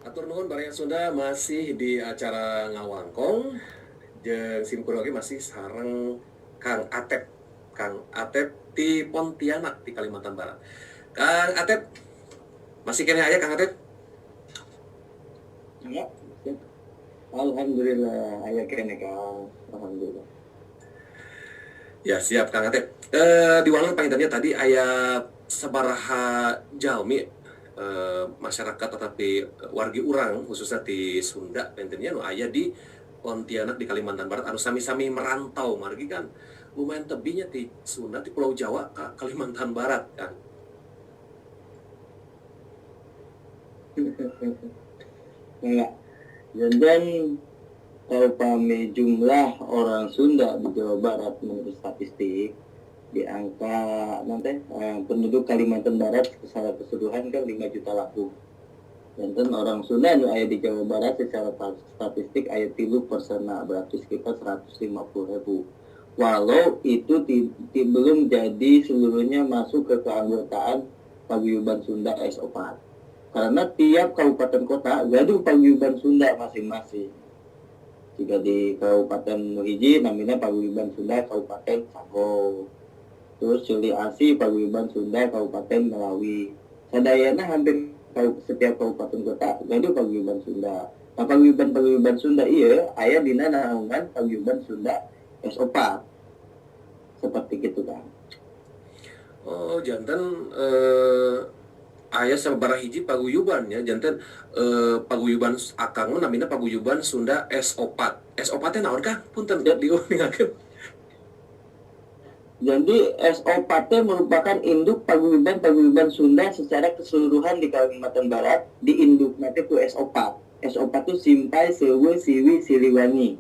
Hatur nuhun Baraya Sunda, masih di acara Ngawangkong jeung simkuring oge masih sareng Kang Atep. Kang Atep di Pontianak di Kalimantan Barat. Kang Atep masih keneh aya, Kang Atep? Ya, siap. Alhamdulillah, aya keneh, Kang. Alhamdulillah. Ya, siap, Kang Atep. Di walau panginten nya tadi aya sabaraha jalmi masyarakat tetapi wargi urang khususnya di Sunda panginten nya nu aya di Pontianak di Kalimantan Barat anu sami-sami merantau, margi kan lumayan tebih nya di Sunda, di Pulau Jawa ke Kalimantan Barat kan. Enggak. Dan kalau jumlah orang Sunda di Jawa Barat menurut statistik di angka nanti penduduk Kalimantan Barat secara keseluruhan kan 5 juta langkung. Dan orang Sunda nu aya di Jawa Barat secara statistik aya 3%, berarti sekitar 150 ribu. Walau itu belum jadi seluruhnya masuk ke keanggotaan Paguyuban Sunda S4. Karena tiap kabupaten kota gaduh paguyuban Sunda masing-masing. Jika di Kabupaten Muhiji namanya Paguyuban Sunda Kabupaten Sago. Terus Silih Asih Paguyuban Sunda Kabupaten Melawi. Sadayana hampir setiap kabupaten kota gaduh paguyuban Sunda. Nah, paguyuban-paguyuban Sunda iya aya dina naungan Paguyuban Sunda S4. Seperti gitu kan. Oh, janten aya sabaraha hiji paguyuban ya, janten paguyuban akang mah namina Paguyuban Sunda S4. S4 teh naon, Kang? Punten diuningakeun. Jadi S4 teh merupakan induk paguyuban-paguyuban Sunda secara keseluruhan di Kalimantan Barat, di induk nanti ku S4. S4 itu Simpai, Sewe, Siwi, Siliwangi.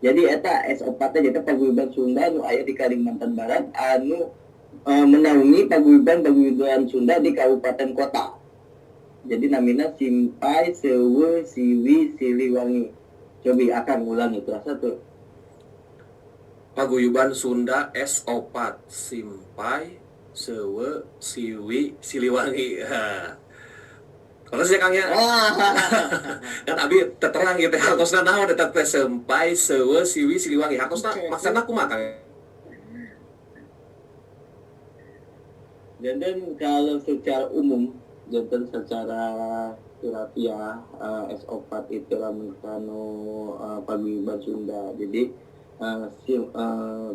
Jadi eta S4 teh jadi paguyuban Sunda nu aya di Kalimantan Barat anu menaungi paguyuban-paguyuban Sunda di kabupaten kota. Jadi namina Simpai, Sewe, Siwi, Siliwangi. Cobi akan ulang itu asa tuh. Paguyuban Sunda S4 Simpai, Sewe, Siwi, Siliwangi. Kalau sih Kang ya. Kan abi terang gitu hartosna naon eta teh Sempai, Sewe, Siwi, Siliwangi. Hartosna maksudna kumaha, Kang? Dan kalau secara umum, dan secara harafiah S4 itu lamun kanu paguyuban Sunda. Jadi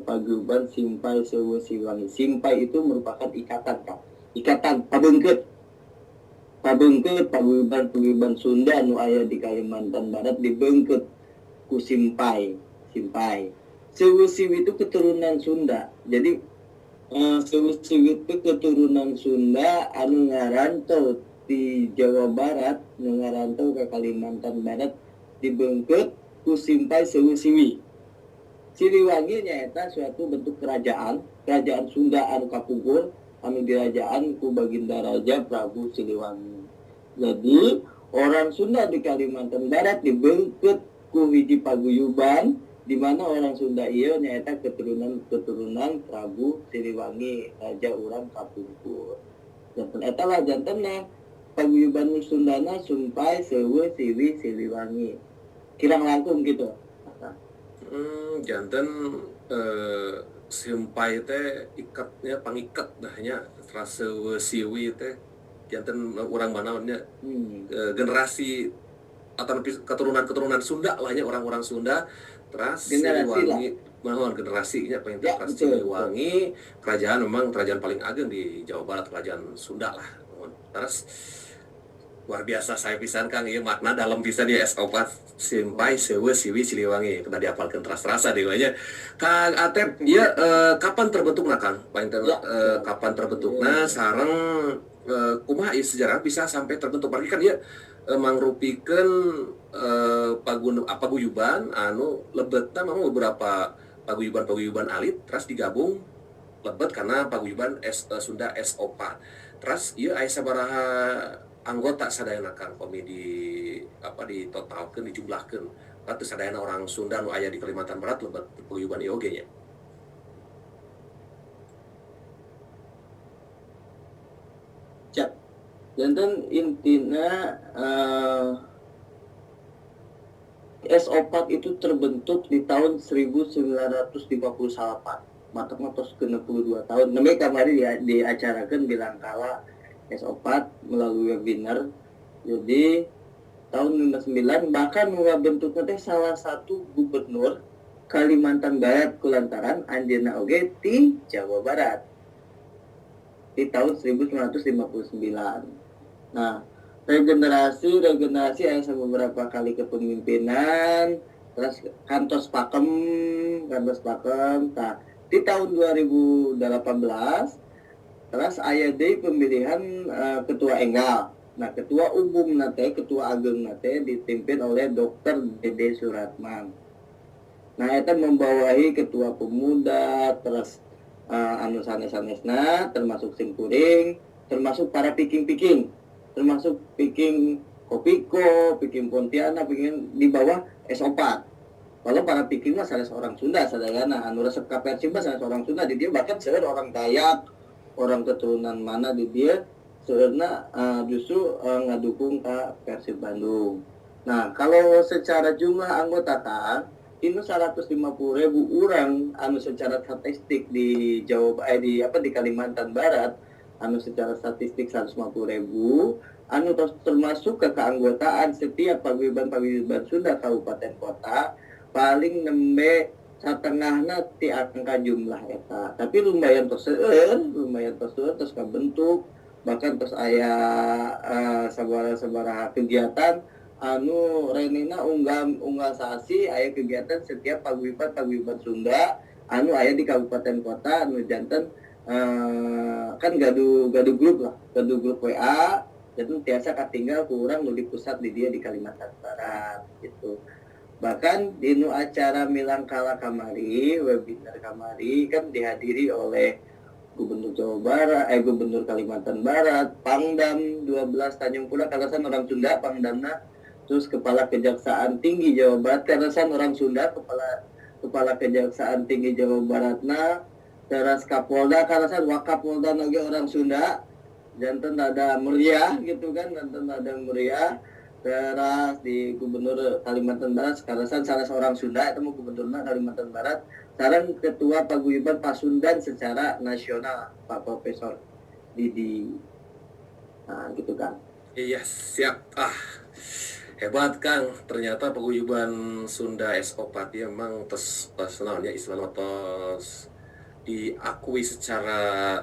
paguyuban Simpai, Sewe, Siliwangi. Simpai itu merupakan ikatan, Kak. Ikatan pabeungkeut. Pabeungkeut paguyuban-paguyuban Sunda nu aya di Kalimantan Barat dibeungkeut ku Simpai, Simpai. Sewe Siwi itu keturunan Sunda. Jadi Sewe Siwi itu keturunan Sunda anu ngarantau di Jawa Barat, nu ngarantau ke Kalimantan Barat dibeungkeut ku Simpai, Sewe, Siwi. Siliwangi nyaeta suatu bentuk kerajaan, kerajaan Sunda anu kapungkur, anu dirajaan ku Baginda Raja Prabu Siliwangi. Jadi orang Sunda di Kalimantan Barat dibeungkeut ku hiji paguyuban di mana orang Sunda ieu nyaeta keturunan-keturunan Prabu Siliwangi, raja urang kapungkur. Janten eta lah jantenna paguyuban Sundana Simpai, Sewe, Siwi, Siliwangi. Kirang langkung gitu. Janten Simpai teh ikatnya pangikat dahnya terus Sewe Siwi teh janten urang mana nya generasi atau keturunan-keturunan Sunda lah nya, orang-orang Sunda terus generasi lah. Siliwangi, mohon generasinya pengen Ya, terus betul, Siliwangi, kerajaan memang kerajaan paling ageng di Jawa Barat, kerajaan Sunda lah. Mohon. Terus luar biasa saya pisan Kang, ieu makna dalam pisan ya S4 Simpai, Sewe, Siwi, Siliwangi kena diapalkeun teras-terasa deui nya. Kang Atep, ieu kapan terbentukna, Kang? Paling Ya, kapan terbentukna sareng kumaha ieu sejarah bisa sampai terbentuk? Berarti kan ieu mangrupikeun paguyuban anu lebetna memang beberapa paguyuban-paguyuban alit terus digabung lebet karena paguyuban Sunda S4. Terus ieu aya sabaraha anggota sadayana, Kang, pami di apa ditotalkeun, dijumlahkeun atuh sadayana orang Sunda nu aya di Kalimantan Barat lebet paguyuban ieu oge nya? Siap. Janten intina S4 itu terbentuk di tahun 1958. Matakna tos 62 tahun. Nembe kamari diacarakeun bilangkala S4 melalui webinar. Jadi tahun 59 bahkan bentuknya teh salah satu gubernur Kalimantan Barat kulantaran anjeunna oge ti Jawa Barat di tahun 1959. Nah, regenerasi aya beberapa kali kepemimpinan, terus kantos pakem. Nah, di tahun 2018 terus aya deui pemilihan ketua enggal. Nah, ketua umum nate, ketua ageng nate dipimpin oleh Dr. Dede Suratman. Nah, eta membawahi ketua pemuda, terus anu sanes-sanesna, termasuk simkuring, termasuk para piking-piking, termasuk piking Kopiko, piking Pontianak, piking di bawah S4. Kalau para piking mah salah seorang Sunda sadayana, anu resep ka Persib mah salah seorang Sunda, di dia bahkan seueur orang Dayak, orang keturunan mana di dia sebenarnya justru ngadukung ke Persib Bandung. Nah, kalau secara jumlah anggota kan, ini 150.000 orang anu secara statistik di Jawa di apa di Kalimantan Barat anu secara statistik 150.000 anu termasuk ke keanggotaan setiap paguyuban-paguyuban Sunda kabupaten kota paling nembe satengahna ti angka jumlah eta. Tapi lumayan tos seueur, terus kabentuk, bahkan terus aya sabaraha kegiatan anu renina unggal sasi aya kegiatan setiap paguyuban Sunda anu aya di kabupaten kota anu janten kan gaduh grup lah, gaduh grup WA janten tiasa katinggal ku urang nu di pusat di dia di Kalimantan Barat gitu. Bahkan di nu acara Milangkala kamari, webinar kamari kan dihadiri oleh Gubernur Jawa Barat, Gubernur Kalimantan Barat, Pangdam 12 Tanjung Pura, kalasan orang Sunda Pangdamna, terus Kepala Kejaksaan Tinggi Jawa Barat, kalasan orang Sunda, Kepala Kejaksaan Tinggi Jawa Baratna, teras Kapolda, kalasan Wakapolda oge orang Sunda, janten rada meriah gitu kan, janten rada meriah. Teras di Gubernur Kalimantan Barat, kalasan salah seorang Sunda, itu mau Gubernurna Kalimantan Barat, sekarang Ketua Paguyuban Pasundan secara nasional, Pak Profesor Didi. Nah, gitu kan. Iya, siap. Ah, hebat Kang. Ternyata Paguyuban Sunda S4 ya memang tes naon ya istilahna tos diakui secara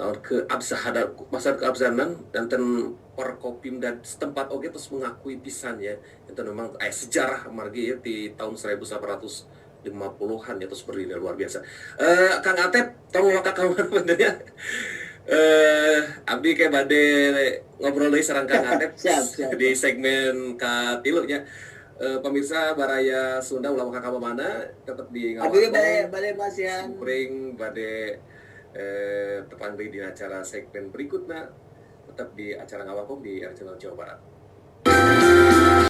keabsahan, masa keabsahanan dan ten Forkopimda dan setempat oge terus mengakui pisan ya. Itu memang sejarah margi ya di tahun 1850-an ya terus berdiri luar biasa. Kang Atep, tong waka kamar benernya. Abdi kayak bade ngobrol deui sareng Kang Atep. Siap, siap. Di segmen katilu nya. Pemirsa Baraya Sunda ulah waka ka mana tetep di Abdi bade masihan. Kuring bade tepang deui di acara segmen berikutnya, tetap di acara Ngawangkong di RCL Jawa Barat.